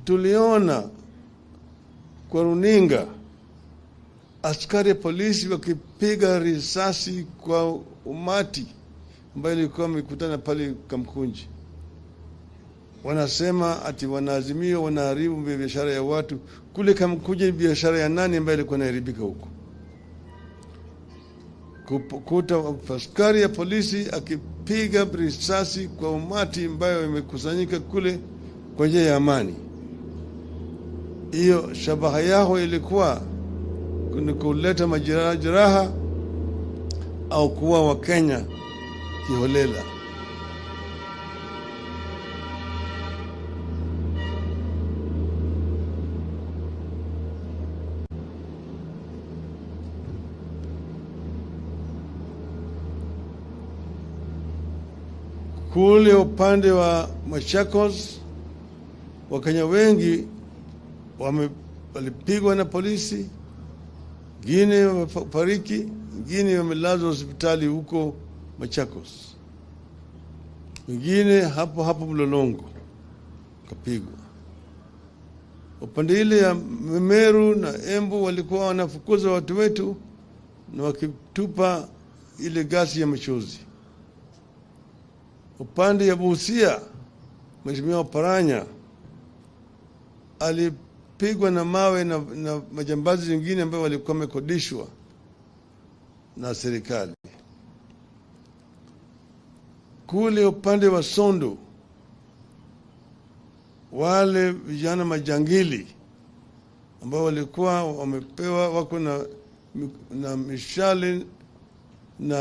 Tuliona kwa runinga askari polisi wakipiga risasi kwa umati ambayo ilikuwa imekutana pale Kamkunji. Wanasema ati wanaazimio wanaharibu biashara ya watu kule Kamkunji. Biashara ya nani ambayo ilikuwa inaharibika huko? Kuta askari ya polisi akipiga risasi kwa umati ambayo imekusanyika kule kwa njia ya amani. Hiyo shabaha yao ilikuwa ni kuleta majeraha au kuua Wakenya kiholela. Kule upande wa Machakos, Wakenya wengi walipigwa na polisi, wengine wamefariki, wengine wamelazwa hospitali huko Machakos, wengine hapo hapo Mlolongo kapigwa. Upande ile ya Meru na Embu walikuwa wanafukuza watu wetu na wakitupa ile gasi ya machozi. Upande ya Busia, Mheshimiwa Paranya alipigwa na mawe na majambazi wengine ambao walikuwa wamekodishwa na serikali. Kule upande wa Sondu, wale vijana majangili ambao walikuwa wamepewa wako na mishale na